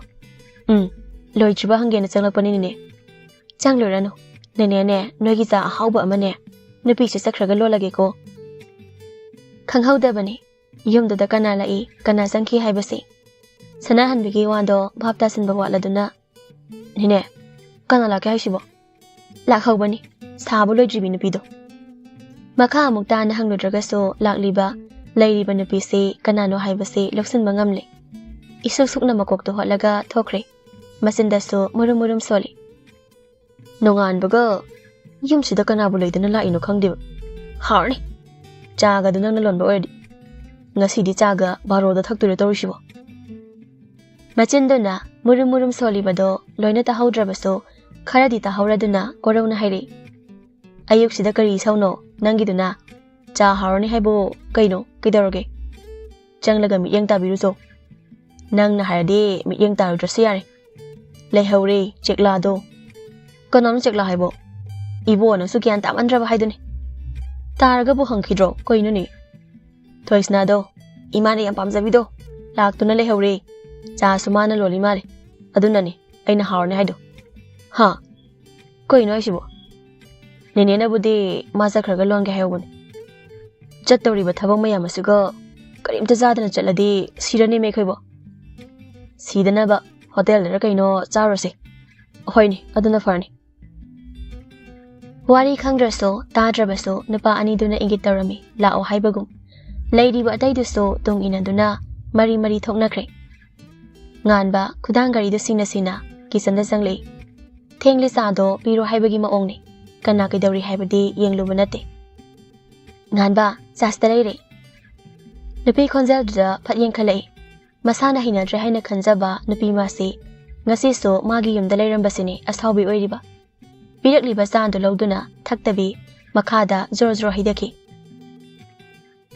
"ꯎꯝ, ꯂꯣꯏꯗ꯭ꯔꯤꯕ ꯍꯪꯒꯦꯅ ꯆꯪꯂꯛꯄꯅꯤꯅꯦ꯫" "ꯆꯪꯂꯨꯔꯅꯨ, ꯅꯦꯅꯦꯅꯦ, ꯅꯣꯏꯒꯤ ꯆꯥ ꯑꯍꯥꯎꯕ ꯑꯃꯅꯦ ꯅꯨꯄꯤꯁꯦ ꯆꯠꯈ꯭ꯔꯒ ꯂꯣꯜꯂꯒꯦꯀꯣ꯫" ꯈꯪꯍꯧꯗꯕꯅꯤ ꯌꯨꯝꯗꯨꯗ ꯀꯅꯥ ꯂꯥꯛꯏ, ꯀꯅꯥ ꯆꯪꯈꯤ ꯍꯥꯏꯕꯁꯤ꯫ ꯁꯅꯥꯍꯟꯕꯤꯒꯤ ꯋꯥꯗꯣ ꯚꯥꯞ ꯇꯥꯁꯤꯟꯕ ꯋꯥꯠꯂꯗꯨꯅ, "ꯅꯦꯅꯦ, ꯀꯅꯥ ꯂꯥꯛꯀꯦ ꯍꯥꯏꯁꯤꯕꯣ?" "ꯂꯥꯛꯍꯧꯕꯅꯤ, ꯁꯥꯕ ꯂꯣꯏꯗ꯭ꯔꯤꯕꯤ ꯅꯨꯄꯤꯗꯣ꯫" ꯃꯈꯥ ꯑꯃꯨꯛ ꯇꯥꯅ ꯍꯪꯂꯨꯗ꯭ꯔꯒꯁꯨ ꯂꯥꯛꯂꯤꯕ, ꯂꯩꯔꯤꯕ ꯅꯨꯄꯤꯁꯤ ꯀꯅꯥꯅꯣ ꯍꯥꯏꯕꯁꯤ ꯂꯧꯁꯤꯟꯕ ꯉꯝꯂꯦ꯫ ꯏꯁꯨꯛ ꯁꯨꯛꯅ ꯃꯀꯣꯛꯇꯨ ꯍꯣꯠꯂꯒ ꯊꯣꯛꯈ꯭ꯔꯦ꯫ ꯃꯆꯤꯟꯗꯁꯨ ꯃꯨꯔꯨꯝ ꯃꯨꯔꯨꯝ ꯁꯣꯜꯂꯤ꯫ "ꯅꯣꯡꯉꯥꯟꯕꯒ ꯌꯨꯝꯁꯤꯗ ꯀꯅꯥꯕꯨ ꯂꯩꯗꯅ ꯂꯥꯛꯏꯅꯣ ꯈꯪꯗꯦꯕ꯫ ꯍꯥꯎꯔꯅꯤ꯫ ꯆꯥꯒꯗꯨ ꯅꯪꯅ ꯂꯣꯟꯕ ꯑꯣꯏꯔꯗꯤ꯫ ꯉꯁꯤꯗꯤ ꯆꯥꯒ ꯕꯥꯔꯣꯗ ꯊꯛꯇꯣꯏꯔꯣ ꯇꯧꯔꯤꯁꯤꯕꯣ?" ꯃꯆꯤꯟꯗꯨꯅ ꯃꯨꯔꯨꯝ ꯃꯨꯔꯨꯝ ꯁꯣꯜꯂꯤꯕꯗꯣ ꯂꯣꯏꯅ ꯇꯥꯍꯧꯗ꯭ꯔꯕꯁꯨ ꯈꯔꯗꯤ ꯇꯥꯍꯧꯔꯗꯨꯅ ꯀꯣꯔꯧꯅ ꯍꯥꯏꯔꯛꯏ, "ꯑꯌꯨꯛꯁꯤꯗ ꯀꯔꯤ ꯏꯁꯧꯅꯣ ꯅꯪꯒꯤꯗꯨꯅ? ꯆꯥ ꯍꯥꯎꯔꯅꯤ ꯍꯥꯏꯕꯨ ꯀꯩꯅꯣ? ꯀꯩꯗꯧꯔꯒꯦ? ꯆꯪꯂꯒ ꯃꯤꯠꯌꯦꯡ ꯇꯥꯕꯤꯔꯨꯆꯣ꯫ ꯅꯪꯅ ꯍꯥꯏꯔꯗꯤ ꯃꯤꯠꯌꯦꯡ ꯇꯥꯔꯨꯗ꯭ꯔꯁꯨ ꯌꯥꯔꯦ꯫ ꯂꯩꯍꯧꯔꯦ ꯆꯦꯛꯂꯥꯗꯣ꯫" "ꯀꯅꯥꯅꯣ ꯆꯦꯛꯂꯥ ꯍꯥꯏꯕꯣ?" "ꯏꯕꯣ, ꯅꯪꯁꯨ ꯒ꯭ꯌꯥꯟ ꯇꯥꯃꯟꯗ꯭ꯔꯕ ꯍꯥꯏꯗꯨꯅꯤ꯫ ꯇꯥꯔꯒꯕꯨ ꯍꯪꯈꯤꯗ꯭ꯔꯣ ꯀꯩꯅꯣꯅꯦ?" "ꯊꯣꯏꯁꯅꯥꯗꯣ, ꯏꯃꯥꯅ ꯌꯥꯝ ꯄꯥꯝꯖꯕꯤꯗꯣ, ꯂꯥꯛꯇꯨꯅ ꯂꯩꯍꯧꯔꯦ꯫ ꯆꯥꯁꯨ ꯃꯥꯅ ꯂꯣꯜꯂꯤ ꯃꯥꯜꯂꯦ꯫ ꯑꯗꯨꯅꯅꯦ ꯑꯩꯅ ꯍꯥꯎꯔꯅꯤ ꯍꯥꯏꯗꯣ꯫" "ꯍꯥ? ꯀꯩꯅꯣ ꯍꯥꯏꯁꯤꯕꯣ?" "ꯅꯦꯅꯦꯅꯕꯨꯗꯤ ꯃꯥ ꯆꯠꯈ꯭ꯔꯒ ꯂꯣꯟꯒꯦ ꯍꯥꯏꯍꯧꯕꯅꯤ꯫ ꯆꯠꯇꯧꯔꯤꯕ ꯊꯕꯛ ꯃꯌꯥꯝ ꯑꯁꯤꯒ ꯀꯔꯤꯝꯇ ꯆꯥꯗꯅ ꯆꯠꯂꯗꯤ ꯁꯤꯔꯅꯦꯃꯦ ꯑꯩꯈꯣꯏꯕꯣ꯫ ꯁꯤꯗꯅꯕ ꯍꯣꯇꯦꯜꯗꯔ ꯀꯩꯅꯣ ꯆꯥꯔꯨꯔꯁꯦ꯫ ꯍꯣꯏꯅꯦ, ꯑꯗꯨꯅ ꯐꯔꯅꯤ꯫" ꯋꯥꯔꯤ ꯈꯪꯗ꯭ꯔꯁꯨ ꯇꯥꯗ꯭ꯔꯕꯁꯨ ꯅꯨꯄꯥ ꯑꯅꯤꯗꯨꯅ ꯏꯪꯒꯤꯠ ꯇꯧꯔꯝꯃꯤ, ꯂꯥꯛꯑꯣ ꯍꯥꯏꯕꯒꯨꯝ꯫ ꯂꯩꯔꯤꯕ ꯑꯇꯩꯗꯨꯁꯨ ꯇꯨꯡ ꯏꯟꯅꯗꯨꯅ ꯃꯔꯤ ꯃꯔꯤ ꯊꯣꯛꯅꯈ꯭ꯔꯦ꯫ ꯉꯥꯟꯕ, ꯈꯨꯗꯥꯡ ꯒꯥꯔꯤꯗꯨ ꯁꯤꯅ ꯁꯤꯅ ꯀꯤꯆꯟꯗ ꯆꯪꯂꯛꯏ꯫ ꯊꯦꯡꯂꯤ, ꯆꯥꯗꯣ ꯄꯤꯔꯣ ꯍꯥꯏꯕꯒꯤ ꯃꯑꯣꯡꯅꯤ꯫ ꯀꯅꯥ ꯀꯩꯗꯧꯔꯤ ꯍꯥꯏꯕꯗꯤ ꯌꯦꯡꯂꯨꯕ ꯅꯠꯇꯦ꯫ ꯉꯥꯟꯕ, ꯆꯥꯁꯤꯗ ꯂꯩꯔꯦ꯫ ꯅꯨꯄꯤ ꯈꯣꯟꯖꯦꯜꯗꯨꯗ ꯐꯠ ꯌꯦꯡꯈꯠꯂꯛꯏ꯫ ꯃꯁꯥꯅ ꯍꯩꯅꯗ꯭ꯔꯦ ꯍꯥꯏꯅ ꯈꯟꯖꯕ ꯅꯨꯄꯤ ꯃꯥꯁꯤ ꯉꯁꯤꯁꯨ ꯃꯥꯒꯤ ꯌꯨꯝꯗ ꯂꯩꯔꯝꯕꯁꯤꯅꯤ ꯑꯁꯥꯎꯕꯤ ꯑꯣꯏꯔꯤꯕ꯫ ꯄꯤꯔꯛꯂꯤꯕ ꯆꯥꯗꯨ ꯂꯧꯗꯨꯅ ꯊꯛꯇꯕꯤ ꯃꯈꯥꯗ ꯖꯣꯔ ꯖꯣꯔ ꯍꯩꯊꯈꯤ꯫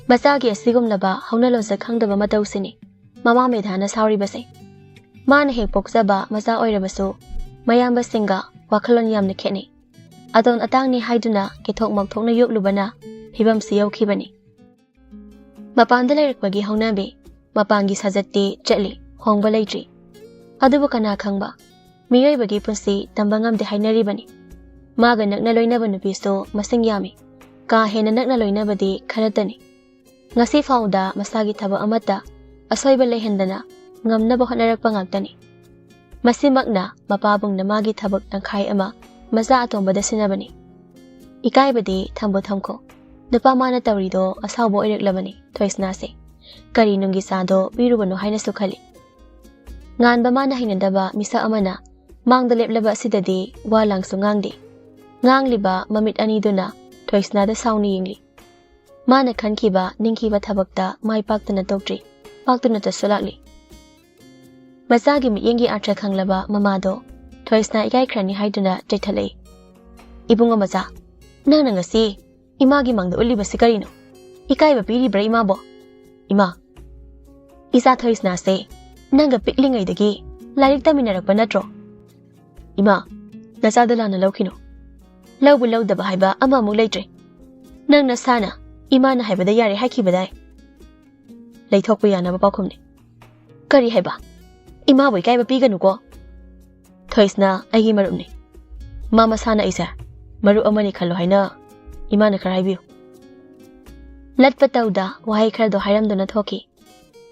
ꯃꯆꯥꯒꯤ ꯑꯁꯤꯒꯨꯝꯂꯕ ꯍꯧꯅ ꯂꯣꯟꯆꯠ ꯈꯪꯗꯕ ꯃꯇꯧꯁꯤꯅꯤ ꯃꯃꯥ ꯃꯦꯙꯥꯅ ꯁꯥꯎꯔꯤꯕꯁꯦ꯫ ꯃꯥꯅ ꯍꯦꯛ ꯄꯣꯛꯆꯕ ꯃꯆꯥ ꯑꯣꯏꯔꯕꯁꯨ ꯃꯌꯥꯝꯕꯁꯤꯡꯒ ꯋꯥꯈꯜꯂꯣꯟ ꯌꯥꯝꯅ ꯈꯦꯠꯅꯩ꯫ ꯑꯇꯣꯟ ꯑꯇꯥꯡꯅꯤ ꯍꯥꯏꯗꯨꯅ ꯀꯦꯊꯣꯛ ꯃꯧꯊꯣꯛꯅ ꯌꯣꯛꯂꯨꯕꯅ ꯐꯤꯕꯝꯁꯤ ꯌꯧꯈꯤꯕꯅꯤ꯫ ꯃꯄꯥꯟꯗ ꯂꯩꯔꯛꯄꯒꯤ ꯍꯧꯅꯕꯤ, ꯃꯄꯥꯟꯒꯤ ꯁꯥꯖꯠꯇꯤ ꯆꯠꯂꯤ, ꯍꯣꯡꯕ ꯂꯩꯇ꯭ꯔꯤ꯫ ꯑꯗꯨꯕꯨ ꯀꯅꯥ ꯈꯪꯕ, ꯃꯤꯑꯣꯏꯕꯒꯤ ꯄꯨꯟꯁꯤ ꯇꯝꯕ ꯉꯝꯗꯦ ꯍꯥꯏꯅꯔꯤꯕꯅꯤ꯫ ꯃꯥꯒ ꯅꯛꯅ ꯂꯣꯏꯅꯕ ꯅꯨꯄꯤꯁꯨ ꯃꯁꯤꯡ ꯌꯥꯝꯃꯤ꯫ ꯀꯥ ꯍꯦꯟꯅ ꯅꯛꯅ ꯂꯣꯏꯅꯕꯗꯤ ꯈꯔꯇꯅꯤ꯫ ꯉꯁꯤ ꯐꯥꯎꯗ ꯃꯁꯥꯒꯤ ꯊꯕꯛ ꯑꯃꯠꯇ ꯑꯁꯣꯏꯕ ꯂꯩꯍꯟꯗꯅ ꯉꯝꯅꯕ ꯍꯣꯠꯅꯔꯛꯄ ꯉꯥꯛꯇꯅꯤ꯫ ꯃꯁꯤꯃꯛꯅ ꯃꯄꯥꯕꯨꯡꯅ ꯃꯥꯒꯤ ꯊꯕꯛ ꯇꯪꯈꯥꯏ ꯑꯃ ꯃꯆꯥ ꯑꯇꯣꯝꯕꯗ ꯁꯤꯟꯅꯕꯅꯤ꯫ ꯏꯀꯥꯏꯕꯗꯤ ꯊꯝꯕꯨ ꯊꯝꯈꯣ꯫ ꯅꯨꯄꯥ ꯃꯥꯅ ꯇꯧꯔꯤꯗꯣ ꯑꯁꯥꯎꯕ ꯑꯣꯏꯔꯛꯂꯕꯅꯤ ꯊꯣꯏꯁꯅꯥꯁꯦ꯫ ꯀꯔꯤ ꯅꯨꯡꯒꯤ ꯆꯥꯗꯣ ꯄꯤꯔꯨꯕꯅꯣ ꯍꯥꯏꯅꯁꯨ ꯈꯜꯂꯤ꯫ ꯉꯥꯟꯕ ꯃꯥꯅ ꯍꯩꯅꯗꯕ ꯃꯤꯁꯛ ꯑꯃꯅ ꯃꯥꯡꯗ ꯂꯦꯞꯂꯕ ꯑꯁꯤꯗꯗꯤ ꯋꯥ ꯂꯥꯡꯁꯨ ꯉꯥꯡꯗꯦ꯫ ꯉꯥꯡꯂꯤꯕ ꯃꯃꯤꯠ ꯑꯅꯤꯗꯨꯅ ꯊꯣꯏꯁꯅꯥꯗ ꯁꯥꯎꯅ ꯌꯦꯡꯂꯤ꯫ ꯃꯥꯅ ꯈꯟꯈꯤꯕ ꯅꯤꯡꯈꯤꯕ ꯊꯕꯛꯇ ꯃꯥꯏ ꯄꯥꯛꯇꯅ ꯇꯣꯛꯇ꯭ꯔꯤ, ꯄꯥꯛꯇꯨꯅꯇꯁꯨ ꯂꯥꯛꯂꯤ꯫ ꯃꯆꯥꯒꯤ ꯃꯤꯠꯌꯦꯡꯒꯤ ꯑꯥꯔꯊ ꯈꯪꯂꯕ ꯃꯃꯥꯗꯣ ꯊꯣꯏꯁꯅꯥ ꯏꯀꯥꯏꯈ꯭ꯔꯅꯤ ꯍꯥꯏꯗꯨꯅ ꯆꯩꯊꯠꯂꯛꯏ꯫ "ꯏꯕꯨꯡꯉꯣ ꯃꯆꯥ, ꯅꯪꯅ ꯉꯁꯤ ꯏꯃꯥꯒꯤ ꯃꯥꯡꯗ ꯎꯠꯂꯤꯕꯁꯤ ꯀꯔꯤꯅꯣ? ꯏꯀꯥꯏꯕ ꯄꯤꯔꯤꯕ꯭ꯔꯥ ꯏꯃꯥꯕꯣ?" "ꯏꯃꯥ, ꯏꯆꯥ ꯊꯣꯏꯁꯅꯥꯁꯦ ꯅꯪꯒ ꯄꯤꯛꯂꯤꯉꯩꯗꯒꯤ ꯂꯥꯏꯔꯤꯛ ꯇꯝꯃꯤꯟꯅꯔꯛꯄ ꯅꯠꯇ꯭ꯔꯣ?" "ꯏꯃꯥ, ꯅꯆꯥꯗ ꯂꯥꯟꯅ ꯂꯧꯈꯤꯅꯨ꯫ ꯂꯧꯕ ꯂꯧꯗꯕ ꯍꯥꯏꯕ ꯑꯃꯃꯨꯛ ꯂꯩꯇ꯭ꯔꯦ꯫ ꯅꯪ ꯅꯁꯥꯅ ꯏꯃꯥꯅ ꯍꯥꯏꯕꯗ ꯌꯥꯔꯦ ꯍꯥꯏꯈꯤꯕꯗꯥꯏ?" "ꯂꯩꯊꯣꯛꯄ ꯌꯥꯅꯕ ꯄꯥꯎꯈꯨꯝꯅꯤ꯫ ꯀꯔꯤ ꯍꯥꯏꯕ? ꯏꯃꯥꯕꯨ ꯏꯀꯥꯏꯕ ꯄꯤꯒꯅꯨꯀꯣ꯫ ꯊꯣꯏꯁꯅꯥ ꯑꯩꯒꯤ ꯃꯔꯨꯞꯅꯤ꯫ ꯃꯥ ꯃꯁꯥꯅ ꯑꯩꯁꯦ ꯃꯔꯨꯞ ꯑꯃꯅꯤ ꯈꯜꯂꯣ ꯍꯥꯏꯅ ꯏꯃꯥꯅ ꯈꯔ ꯍꯥꯏꯕꯤꯌꯨ꯫" ꯂꯠꯄ ꯇꯧꯗ ꯋꯥꯍꯩ ꯈꯔꯗꯣ ꯍꯥꯏꯔꯝꯗꯨꯅ ꯊꯣꯛꯈꯤ꯫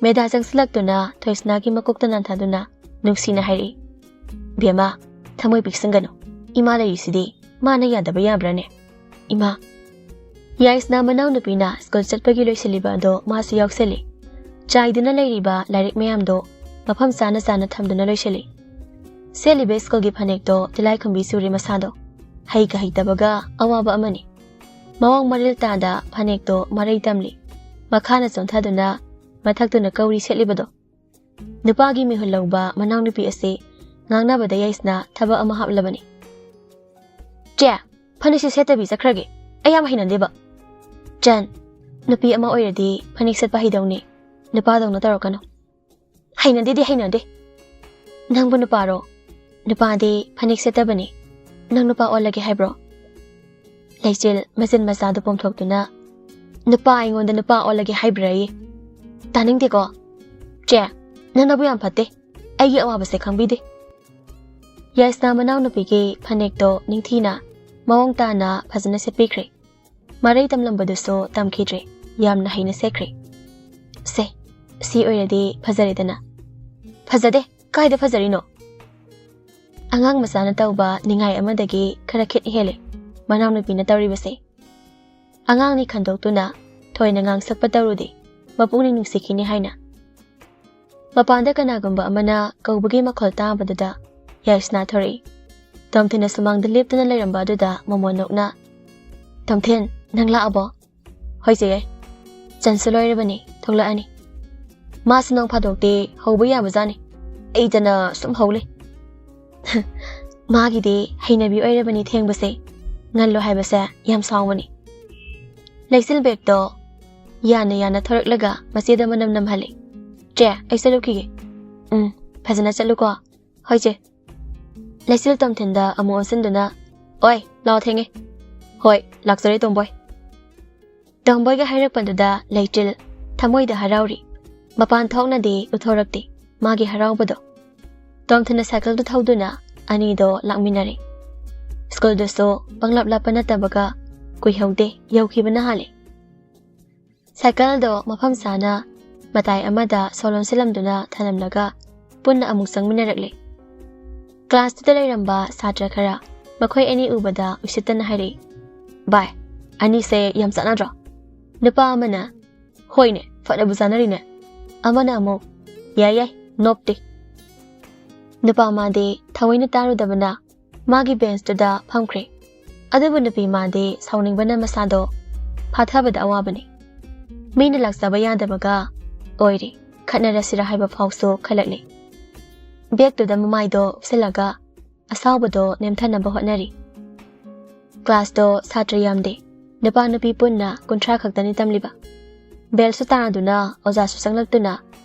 ꯃꯦꯙꯥ ꯆꯪꯁꯤꯜꯂꯛꯇꯨꯅ ꯊꯣꯏꯁꯅꯥꯒꯤ ꯃꯀꯣꯛꯇ ꯅꯥꯟꯊꯗꯨꯅ ꯅꯨꯡꯁꯤꯅ ꯍꯥꯏꯔꯛꯏ, "ꯕꯦꯝꯃ, ꯊꯃꯣꯏ ꯄꯤꯛꯁꯤꯟꯒꯅꯨ꯫ ꯏꯃꯥ ꯂꯩꯔꯤꯁꯤꯗꯤ꯫ ꯃꯥꯅ ꯌꯥꯗꯕ ꯌꯥꯕ꯭ꯔꯥꯅꯦ? ꯏꯃꯥ, ꯌꯥꯏꯁꯅꯥ ꯃꯅꯥꯎꯅꯨꯄꯤꯅ ꯁ꯭ꯀꯨꯜ ꯆꯠꯄꯒꯤ ꯂꯣꯏꯁꯤꯜꯂꯤꯕ ꯑꯗꯣ ꯃꯥꯁꯨ ꯌꯥꯎꯁꯜꯂꯤ꯫ ꯆꯥꯏꯗꯨꯅ ꯂꯩꯔꯤꯕ ꯂꯥꯏꯔꯤꯛ ꯃꯌꯥꯝꯗꯣ ꯃꯐꯝ ꯆꯥꯅ ꯆꯥꯅ ꯊꯝꯗꯨꯅ ꯂꯣꯏꯁꯤꯜꯂꯤ꯫ ꯁꯦꯠꯂꯤꯕ ꯁ꯭ꯀꯨꯜꯒꯤ ꯐꯅꯦꯛꯇꯣ ꯇꯤꯂꯥꯏꯈꯨꯝꯕꯤ ꯆꯨꯔꯦ ꯃꯁꯥꯗꯣ꯫ ꯍꯩꯒ ꯍꯩꯇꯕꯒ ꯑꯋꯥꯕ ꯑꯃꯅꯤ꯫ ꯃꯑꯣꯡ ꯃꯔꯤꯜ ꯇꯥꯗ ꯐꯅꯦꯛꯇꯣ ꯃꯔꯩ ꯇꯝꯂꯤ꯫ ꯃꯈꯥꯅ ꯆꯣꯟꯊꯗꯨꯅ ꯃꯊꯛꯇꯨꯅ ꯀꯧꯔꯤ ꯁꯦꯠꯂꯤꯕꯗꯣ꯫ ꯅꯨꯄꯥꯒꯤ ꯃꯤꯍꯨꯜ ꯂꯧꯕ ꯃꯅꯥꯎꯅꯨꯄꯤ ꯑꯁꯤ ꯉꯥꯡꯅꯕꯗ ꯌꯥꯏꯁꯅꯥ ꯊꯕꯛ ꯑꯃ ꯍꯥꯞꯂꯕꯅꯤ꯫ "ꯆꯦ, ꯐꯅꯦꯛꯁꯦ ꯁꯦꯠꯇꯕꯤ ꯆꯠꯈ꯭ꯔꯒꯦ꯫ ꯑꯩ ꯌꯥꯝ ꯍꯩꯅꯗꯦꯕ꯫ ꯆꯟ, ꯅꯨꯄꯤ ꯑꯃ ꯑꯣꯏꯔꯗꯤ ꯐꯅꯦꯛ ꯁꯦꯠꯄ ꯍꯩꯗꯧꯅꯤ꯫ ꯅꯨꯄꯥꯗꯧꯅ ꯇꯧꯔꯛꯀꯅꯨ꯫ ꯍꯩꯅꯗꯦꯗꯤ ꯍꯩꯅꯗꯦ꯫ ꯅꯪꯕꯨ ꯅꯨꯄꯥꯔꯣ? ꯅꯨꯄꯥꯗꯤ ꯐꯅꯦꯛ ꯁꯦꯠꯇꯕꯅꯤ꯫ ꯅꯪ ꯅꯨꯄꯥ ꯑꯣꯜꯂꯒꯦ ꯍꯥꯏꯕ꯭ꯔꯣ?" ꯂꯩꯆꯤꯜ ꯃꯆꯤꯟ ꯃꯆꯥꯗꯨ ꯄꯣꯝꯊꯣꯛꯇꯨꯅ, "ꯅꯨꯄꯥ ꯑꯩꯉꯣꯟꯗ ꯅꯨꯄꯥ ꯑꯣꯜꯂꯒꯦ ꯍꯥꯏꯕ꯭ꯔꯥꯌꯦ? ꯇꯥꯅꯤꯡꯗꯦꯀꯣ꯫ ꯆꯦ, ꯅꯪꯅꯕꯨ ꯌꯥꯝ ꯐꯠꯇꯦ꯫ ꯑꯩꯒꯤ ꯑꯋꯥꯕꯁꯦ ꯈꯪꯕꯤꯗꯦ꯫" ꯌꯥꯏꯁꯅꯥ ꯃꯅꯥꯎꯅꯨꯄꯤꯒꯤ ꯐꯅꯦꯛꯇꯣ ꯅꯤꯡꯊꯤꯅ, ꯃꯑꯣꯡ ꯇꯥꯅ ꯐꯖꯅ ꯁꯦꯠꯄꯤꯈ꯭ꯔꯦ꯫ ꯃꯔꯩ ꯇꯝꯂꯝꯕꯗꯨꯁꯨ ꯇꯝꯈꯤꯗ꯭ꯔꯦ꯫ ꯌꯥꯝꯅ ꯍꯩꯅ ꯁꯦꯠꯈ꯭ꯔꯦ꯫ "ꯁꯦ, ꯁꯤ ꯑꯣꯏꯔꯗꯤ ꯐꯖꯔꯦꯗꯅ꯫" "ꯐꯖꯗꯦ꯫ ꯀꯥꯏꯗ ꯐꯖꯔꯤꯅꯣ?" ꯑꯉꯥꯡ ꯃꯆꯥꯅ ꯇꯧꯕ ꯅꯤꯡꯉꯥꯏ ꯑꯃꯗꯒꯤ ꯈꯔ ꯈꯤꯠ ꯍꯦꯜꯂꯦ ꯃꯅꯥꯎꯅꯨꯄꯤꯅ ꯇꯧꯔꯤꯕꯁꯦ꯫ ꯑꯉꯥꯡꯅꯤ ꯈꯟꯗꯣꯛꯇꯨꯅ ꯊꯣꯏꯅ ꯉꯥꯡꯁꯛꯄ ꯇꯧꯔꯨꯗꯦ, ꯃꯄꯨꯛꯅꯤꯡ ꯅꯨꯡꯁꯤꯈꯤꯅꯤ ꯍꯥꯏꯅ꯫ ꯃꯄꯥꯟꯗ ꯀꯅꯥꯒꯨꯝꯕ ꯑꯃꯅ ꯀꯧꯕꯒꯤ ꯃꯈꯣꯜ ꯇꯥꯕꯗꯨꯗ ꯌꯥꯏꯁꯅꯥ ꯊꯣꯔꯛꯏ꯫ ꯇꯣꯝꯊꯤꯟꯅ ꯁꯨꯃꯥꯡꯗ ꯂꯦꯞꯇꯨꯅ ꯂꯩꯔꯝꯕ ꯑꯗꯨꯗ ꯃꯃꯣꯟ ꯅꯣꯛꯅ, "ꯇꯣꯝꯊꯤꯟ, ꯅꯪ ꯂꯥꯛꯑꯕꯣ?" "ꯍꯣꯏ ꯆꯦ, ꯆꯟꯁꯨ ꯂꯣꯏꯔꯕꯅꯤ, ꯊꯣꯛꯂꯛꯑꯅꯤ꯫ ꯃꯥꯁꯨ ꯅꯣꯡ ꯐꯥꯗꯣꯛꯇꯤ ꯍꯧꯕ ꯌꯥꯕꯖꯥꯠꯅꯤ꯫ ꯑꯩꯗꯅ ꯁꯨꯝ ꯍꯧ ꯂꯩ꯫" "ꯃꯥꯒꯤꯗꯤ ꯍꯩꯅꯕꯤ ꯑꯣꯏꯔꯕꯅꯤ ꯊꯦꯡꯕꯁꯦ꯫ ꯉꯜꯂꯣ ꯍꯥꯏꯕꯁꯦ ꯌꯥꯝ ꯁꯥꯎꯕꯅꯤ꯫" ꯂꯩꯆꯤꯜ ꯕꯦꯒꯇꯣ ꯌꯥꯅ ꯌꯥꯅ ꯊꯣꯔꯛꯂꯒ ꯃꯆꯦꯗ ꯃꯅꯝ ꯅꯝꯍꯜꯂꯤ꯫ "ꯆꯦ, ꯑꯩ ꯆꯠꯂꯨꯈꯤꯒꯦ꯫" "ꯎꯝ, ꯐꯖꯅ ꯆꯠꯂꯨꯀꯣ꯫" "ꯍꯣꯏ ꯆꯦ꯫" ꯂꯩꯆꯤꯜ ꯇꯣꯝꯊꯤꯟꯗ ꯑꯃꯨꯛ ꯑꯣꯟꯁꯤꯟꯗꯨꯅ, "ꯑꯣꯏ, ꯂꯥꯛꯑꯣ, ꯊꯦꯡꯉꯦ꯫" "ꯍꯣꯏ, ꯂꯥꯛꯆꯔꯦ ꯇꯣꯝꯕꯣꯏ꯫" ꯇꯣꯝꯕꯣꯏꯒ ꯍꯥꯏꯔꯛꯄꯗꯨꯗ ꯂꯩꯆꯤꯜ ꯊꯃꯣꯏꯗ ꯍꯔꯥꯎꯔꯤ꯫ ꯃꯄꯥꯟ ꯊꯣꯛꯅꯗꯤ ꯎꯠꯊꯣꯔꯛꯇꯦ ꯃꯥꯒꯤ ꯍꯔꯥꯎꯕꯗꯣ꯫ ꯇꯣꯝꯊꯤꯟꯅ ꯁꯥꯏꯀꯜꯗꯨ ꯊꯧꯗꯨꯅ ꯑꯅꯤꯗꯣ ꯂꯥꯛꯃꯤꯟꯅꯔꯦ꯫ ꯁ꯭ꯀꯨꯜꯗꯨꯁꯨ ꯄꯪꯂꯥꯞ ꯂꯥꯞꯄ ꯅꯠꯇꯕꯒ ꯀꯨꯏꯍꯧꯗꯦ ꯌꯧꯈꯤꯕꯅ ꯍꯥꯜꯂꯦ꯫ ꯁꯥꯏꯀꯜꯗꯣ ꯃꯐꯝ ꯆꯥꯅ ꯃꯇꯥꯏ ꯑꯃꯗ ꯁꯣ ꯂꯣꯟꯁꯤꯜꯂꯝꯗꯨꯅ ꯊꯅꯝꯂꯒ ꯄꯨꯟꯅ ꯑꯃꯨꯛ ꯆꯪꯃꯤꯟꯅꯔꯛꯂꯦ꯫ ꯀ꯭ꯂꯥꯁꯇꯨꯗ ꯂꯩꯔꯝꯕ ꯁꯥꯇ꯭ꯔ ꯈꯔ ꯃꯈꯣꯏ ꯑꯅꯤ ꯎꯕꯗ ꯎꯁꯤꯠꯇꯅ ꯍꯥꯏꯔꯛꯏ, "ꯚꯥꯏ, ꯑꯅꯤꯁꯦ ꯌꯥꯝ ꯆꯥꯟꯅꯗ꯭ꯔꯣ?" ꯅꯨꯄꯥ ꯑꯃꯅ, "ꯍꯣꯏꯅꯦ, ꯐꯅꯕꯨ ꯆꯥꯟꯅꯔꯤꯅꯦ"꯫ ꯑꯃꯅ ꯑꯃꯨꯛ, "ꯌꯥꯏ ꯌꯥꯏ, ꯅꯣꯞꯇꯦ"꯫ ꯅꯨꯄꯥ ꯃꯥꯗꯤ ꯊꯑꯣꯏꯅ ꯇꯥꯔꯨꯗꯕꯅ ꯃꯥꯒꯤ ꯕꯦꯟꯁꯇꯨꯗ ꯐꯝꯈ꯭ꯔꯦ꯫ ꯑꯗꯨꯕꯨ ꯅꯨꯄꯤ ꯃꯥꯗꯤ ꯁꯥꯎꯅꯤꯡꯕꯅ ꯃꯁꯥꯗꯣ ꯐꯥꯊꯕꯗ ꯑꯋꯥꯕꯅꯤ꯫ ꯃꯤꯅ ꯂꯥꯛꯆꯕ ꯌꯥꯗꯕꯒ ꯑꯣꯏꯔꯦ, ꯈꯠꯅꯔꯁꯤꯔ ꯍꯥꯏꯕ ꯐꯥꯎꯁꯨ ꯈꯜꯂꯛꯂꯦ꯫ ꯕꯦꯒꯇꯨꯗ ꯃꯃꯥꯏꯗꯣ ꯎꯞꯁꯤꯜꯂꯒ ꯑꯁꯥꯎꯕꯗꯣ ꯅꯦꯝꯊꯅꯕ ꯍꯣꯠꯅꯔꯤ꯫ ꯀ꯭ꯂꯥꯁꯇꯣ ꯁꯥꯇ꯭ꯔ ꯌꯥꯝꯗꯦ, ꯅꯨꯄꯥ ꯅꯨꯄꯤ ꯄꯨꯟꯅ ꯀꯨꯟꯊ꯭ꯔꯥ ꯈꯛꯇꯅꯤ ꯇꯝꯂꯤꯕ꯫ ꯕꯦꯜꯁꯨ ꯇꯥꯗꯨꯅ ꯑꯣꯖꯥꯁꯨ ꯆꯪꯂꯛꯇꯨꯅ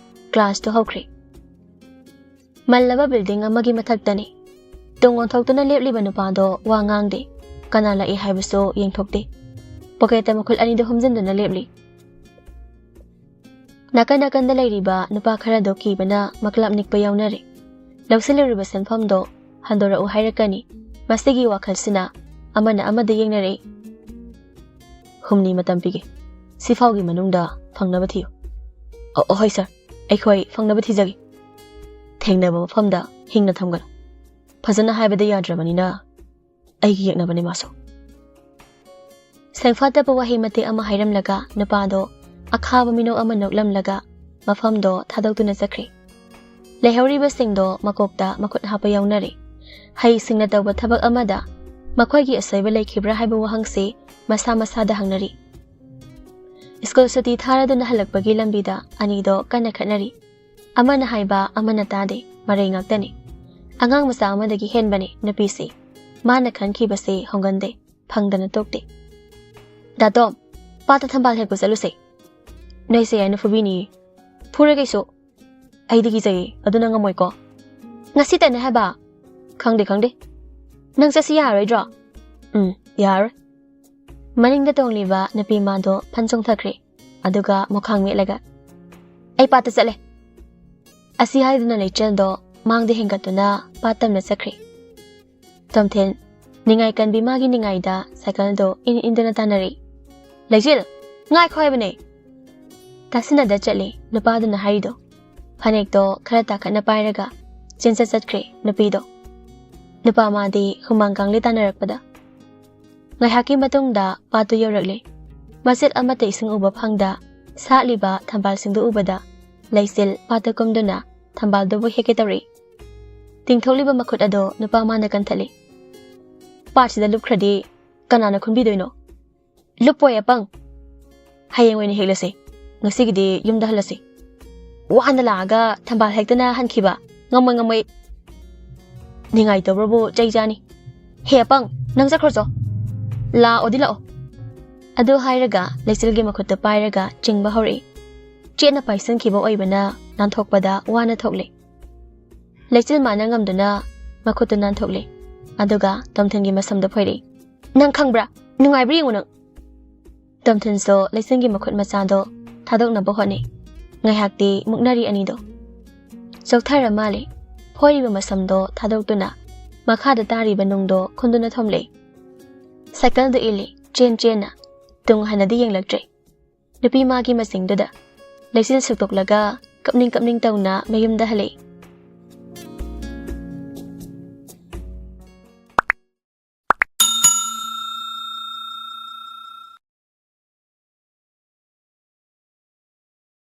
ꯀ꯭ꯂꯥꯁꯇꯨ ꯍꯧꯈ꯭ꯔꯦ꯫ ꯃꯜꯂꯕ ꯕꯤꯜꯗꯤꯡ ꯑꯃꯒꯤ ꯃꯊꯛꯇꯅꯤ꯫ ꯇꯨꯡ ꯑꯣꯟꯊꯣꯛꯇꯨꯅ ꯂꯦꯞꯂꯤꯕ ꯅꯨꯄꯥꯗꯣ ꯋꯥ ꯉꯥꯡꯗꯦ, ꯀꯅꯥ ꯂꯥꯛꯏ ꯍꯥꯏꯕꯁꯨ ꯌꯦꯡꯊꯣꯛꯇꯦ꯫ ꯄꯣꯀꯦꯠꯇ ꯃꯈꯨꯠ ꯑꯅꯤꯗꯨ ꯍꯨꯝꯖꯤꯟꯗꯨꯅ ꯂꯦꯞꯂꯤ꯫ ꯅꯥꯀꯟ ꯅꯥꯀꯟꯗ ꯂꯩꯔꯤꯕ ꯅꯨꯄꯥ ꯈꯔꯗꯣ ꯀꯤꯕꯅ ꯃꯀ꯭ꯂꯞ ꯅꯤꯛꯄ ꯌꯥꯎꯅꯔꯦ꯫ ꯂꯧꯁꯤꯜꯂꯨꯔꯤꯕ ꯁꯦꯟꯐꯝꯗꯣ ꯍꯟꯗꯣꯔꯛꯎ ꯍꯥꯏꯔꯛꯀꯅꯤ, ꯃꯁꯤꯒꯤ ꯋꯥꯈꯜꯁꯤꯅ ꯑꯃꯅ ꯑꯃꯗ ꯌꯦꯡꯅꯔꯛꯏ꯫ "ꯍꯨꯝꯅꯤ ꯃꯇꯝ ꯄꯤꯒꯦ, ꯁꯤꯐꯥꯎꯒꯤ ꯃꯅꯨꯡꯗ ꯐꯪꯅꯕ ꯊꯤꯌꯨ"꯫ "ꯑꯣ, ꯑꯣ, ꯍꯣꯏ ꯁꯥꯔ, ꯑꯩꯈꯣꯏ ꯐꯪꯅꯕ ꯊꯤꯖꯒꯦ꯫ ꯊꯦꯡꯅꯕ ꯃꯐꯝꯗ ꯍꯤꯡꯅ ꯊꯝꯒꯅꯨ꯫ ꯐꯖꯅ ꯍꯥꯏꯕꯗ ꯌꯥꯗ꯭ꯔꯕꯅꯤꯅ ꯑꯩꯒꯤ ꯌꯦꯛꯅꯕꯅꯤ ꯃꯥꯁꯨ"꯫ ꯁꯦꯡꯐꯥꯠꯇꯕ ꯋꯥꯍꯩ ꯃꯇꯦꯛ ꯑꯃ ꯍꯥꯏꯔꯝꯂꯒ ꯅꯨꯄꯥꯗꯣ ꯑꯈꯥꯕ ꯃꯤꯅꯣꯛ ꯑꯃ ꯅꯣꯛꯂꯝꯂꯒ ꯃꯐꯝꯗꯣ ꯊꯥꯗꯣꯛꯇꯨꯅ ꯆꯠꯈ꯭ꯔꯦ꯫ ꯂꯩꯍꯧꯔꯤꯕꯁꯤꯡꯗꯣ ꯃꯀꯣꯛꯇ ꯃꯈꯨꯠ ꯍꯥꯞꯄ ꯌꯥꯎꯅꯔꯦ꯫ ꯍꯩꯁꯤꯡꯅ ꯇꯧꯕ ꯊꯕꯛ ꯑꯃꯗ ꯃꯈꯣꯏꯒꯤ ꯑꯁꯣꯏꯕ ꯂꯩꯈꯤꯕ꯭ꯔꯥ ꯍꯥꯏꯕ ꯋꯥꯍꯪꯁꯤ ꯃꯁꯥ ꯃꯁꯥꯗ ꯍꯪꯅꯔꯤ꯫ ꯁ꯭ꯀꯨꯜ ꯁꯨꯇꯤ ꯊꯥꯔꯗꯨꯅ ꯍꯜꯂꯛꯄꯒꯤ ꯂꯝꯕꯤꯗ ꯑꯅꯤꯗꯣ ꯀꯟꯅ ꯈꯠꯅꯔꯤ꯫ ꯑꯃꯅ ꯍꯥꯏꯕ ꯑꯃꯅ ꯇꯥꯗꯦ, ꯃꯔꯩ ꯉꯥꯛꯇꯅꯤ꯫ ꯑꯉꯥꯡ ꯃꯆꯥ ꯑꯃꯗꯒꯤ ꯍꯦꯟꯕꯅꯤ ꯅꯨꯄꯤꯁꯤ꯫ ꯃꯥꯅ ꯈꯟꯈꯤꯕꯁꯤ ꯍꯣꯡꯒꯟꯗꯦ, ꯐꯪꯗꯅ ꯇꯣꯛꯇꯦ꯫ "ꯗꯥꯇꯣꯝ, ꯄꯥꯠꯇ ꯊꯝꯕꯥꯜ ꯍꯦꯛꯄ ꯆꯠꯂꯨꯁꯦ"꯫ "ꯅꯣꯏꯁꯦ ꯌꯥꯏꯅ ꯐꯨꯕꯤꯅꯤ"꯫ "ꯐꯨꯔꯦ ꯀꯩꯁꯨ"꯫ "ꯑꯩꯗꯤ ꯀꯤꯖꯩꯌꯦ, ꯑꯗꯨꯅ ꯉꯝꯃꯣꯏꯀꯣ"꯫ "ꯉꯁꯤꯇꯅꯦ ꯍꯥꯏꯕ"꯫ "ꯈꯪꯗꯦ, ꯈꯪꯗꯦ꯫ ꯅꯪ ꯆꯠꯁꯤ ꯌꯥꯔꯣꯏꯗ꯭ꯔꯣ?" "ꯎꯝ, ꯌꯥꯔꯣꯏ"꯫ ꯃꯅꯤꯡꯗ ꯇꯣꯡꯂꯤꯕ ꯅꯨꯄꯤ ꯃꯥꯗꯣ ꯐꯟ ꯆꯣꯡꯊꯈ꯭ꯔꯦ꯫ ꯑꯗꯨꯒ ꯃꯈꯥꯡ ꯃꯦꯠꯂꯒ, "ꯑꯩ ꯄꯥꯠꯇ ꯆꯠꯂꯦ"꯫ ꯑꯁꯤ ꯍꯥꯏꯗꯨꯅ ꯂꯩꯆꯦꯜꯗꯣ ꯃꯥꯡꯗ ꯍꯦꯟꯒꯠꯇꯨꯅ ꯄꯥꯠ ꯇꯝꯅ ꯆꯠꯈ꯭ꯔꯦ꯫ ꯇꯣꯝꯊꯤꯟ, ꯅꯤꯡꯉꯥꯏ ꯀꯟꯕꯤ ꯃꯥꯒꯤ ꯅꯤꯡꯉꯥꯏꯗ ꯁꯥꯏꯀꯜꯗꯣ ꯏꯟ ꯏꯟꯗꯨꯅ ꯇꯥꯟꯅꯔꯛꯏ꯫ "ꯂꯩꯆꯦꯜ, ꯉꯥꯏꯈꯣ ꯍꯥꯏꯕꯅꯦ!" ꯇꯥꯁꯤꯟꯅꯗ ꯆꯠꯂꯦ ꯅꯨꯄꯥꯗꯨꯅ ꯍꯥꯏꯔꯤꯗꯣ꯫ ꯐꯅꯦꯛꯇꯣ ꯈꯔ ꯇꯥꯈꯠꯅ ꯄꯥꯏꯔꯒ ꯆꯦꯟꯆꯠ ꯆꯠꯈ꯭ꯔꯦ ꯅꯨꯄꯤꯗꯣ꯫ ꯅꯨꯄꯥ ꯃꯥꯗꯤ ꯍꯨꯃꯥꯡ ꯀꯥꯡꯂꯤ ꯇꯥꯅꯔꯛꯄꯗ꯫ ꯉꯥꯏꯍꯥꯛꯀꯤ ꯃꯇꯨꯡꯗ ꯄꯥꯠꯇꯨ ꯌꯧꯔꯛꯂꯦ꯫ ꯃꯆꯦꯠ ꯑꯃꯠꯇ ꯏꯁꯤꯡ ꯎꯕ ꯐꯪꯗ ꯁꯥꯠꯂꯤꯕ ꯊꯝꯕꯥꯜꯁꯤꯡꯗꯨ ꯎꯕꯗ ꯂꯩꯆꯤꯜ ꯄꯥꯠꯇ ꯀꯨꯝꯗꯨꯅ ꯊꯝꯕꯥꯜꯗꯨꯕꯨ ꯍꯦꯛꯀꯦ ꯇꯧꯔꯛꯏ꯫ ꯇꯤꯡꯊꯣꯛꯂꯤꯕ ꯃꯈꯨꯠ ꯑꯗꯣ ꯅꯨꯄꯥ ꯃꯥꯅ ꯀꯟꯊꯠꯂꯤ꯫ "ꯄꯥꯠꯁꯤꯗ ꯂꯨꯞꯈ꯭ꯔꯗꯤ ꯀꯅꯥꯅ ꯈꯨꯟꯕꯤꯗꯣꯏꯅꯣ? ꯂꯨꯞꯄꯣꯏ ꯑꯄꯪ꯫ ꯍꯌꯦꯡ ꯑꯣꯏꯅ ꯍꯦꯛꯂꯁꯤ꯫ ꯉꯁꯤꯒꯤꯗꯤ ꯌꯨꯝꯗ ꯍꯜꯂꯁꯤ꯫ ꯋꯥꯅ ꯂꯥꯛꯑꯒ ꯊꯝꯕꯥꯜ ꯍꯦꯛꯇꯅ ꯍꯟꯈꯤꯕ? ꯉꯝꯃꯣꯏ, ꯉꯝꯃꯣꯏ꯫ ꯅꯤꯡꯉꯥꯏ ꯇꯧꯕ꯭ꯔꯕꯨ ꯆꯩ ꯆꯥꯅꯤ꯫ ꯍꯦ ꯑꯄꯪ, ꯅꯪ ꯆꯠꯈ꯭ꯔꯣꯆꯣ꯫ ꯂꯥꯛꯑꯣꯗꯤ ꯂꯥꯛꯑꯣ꯫" ꯑꯗꯨ ꯍꯥꯏꯔꯒ ꯂꯩꯆꯤꯜꯒꯤ ꯃꯈꯨꯠꯇ ꯄꯥꯏꯔꯒ ꯆꯤꯡꯕ ꯍꯧꯔꯛꯏ꯫ ꯆꯦꯠꯅ ꯄꯥꯏꯁꯤꯟꯈꯤꯕ ꯑꯣꯏꯕꯅ ꯅꯥꯟꯊꯣꯛꯄꯗ ꯋꯥꯅ ꯊꯣꯛꯂꯦ꯫ ꯂꯩꯆꯤꯜ ꯃꯥꯅ ꯉꯝꯗꯨꯅ ꯃꯈꯨꯠꯇꯨ ꯅꯥꯟꯊꯣꯛꯂꯦ꯫ ꯑꯗꯨꯒ ꯇꯣꯝꯊꯤꯟꯒꯤ ꯃꯁꯝꯗ ꯐꯣꯏꯔꯛꯏ꯫ "ꯅꯪ ꯈꯪꯕ꯭ꯔꯥ? ꯅꯨꯡꯉꯥꯏꯕ꯭ꯔꯥ ꯌꯦꯡꯉꯨ ꯅꯪ꯫" ꯇꯣꯝꯊꯤꯟꯁꯨ ꯂꯩꯆꯤꯜꯒꯤ ꯃꯈꯨꯠ ꯃꯆꯥꯗꯣ ꯊꯥꯗꯣꯛꯅꯕ ꯍꯣꯠꯅꯩ꯫ ꯉꯥꯏꯍꯥꯛꯇꯤ ꯃꯨꯛꯅꯔꯤ ꯑꯅꯤꯗꯣ꯫ ꯆꯣꯛꯊꯔ ꯃꯥꯜꯂꯦ꯫ ꯐꯣꯏꯔꯤꯕ ꯃꯁꯝꯗꯣ ꯊꯥꯗꯣꯛꯇꯨꯅ ꯃꯈꯥꯗ ꯇꯥꯔꯤꯕ ꯅꯨꯡꯗꯣ ꯈꯨꯟꯗꯨꯅ ꯊꯣꯝꯂꯛꯏ꯫ ꯁꯥꯏꯀꯜꯗꯨ ꯏꯜꯂꯤ, ꯆꯦꯟ ꯆꯦꯟꯅ꯫ ꯇꯨꯡ ꯍꯟꯅꯗꯤ ꯌꯦꯡꯂꯛꯇ꯭ꯔꯦ꯫ ꯅꯨꯄꯤ ꯃꯥꯒꯤ ꯃꯁꯤꯡꯗꯨꯗ ꯂꯩꯆꯤꯜ ꯁꯨꯛꯇꯣꯛꯂꯒ ꯀꯞꯅꯤꯡ ꯀꯞꯅꯤꯡ ꯇꯧꯅ ꯃꯌꯨꯝꯗ ꯍꯜꯂꯛꯏ꯫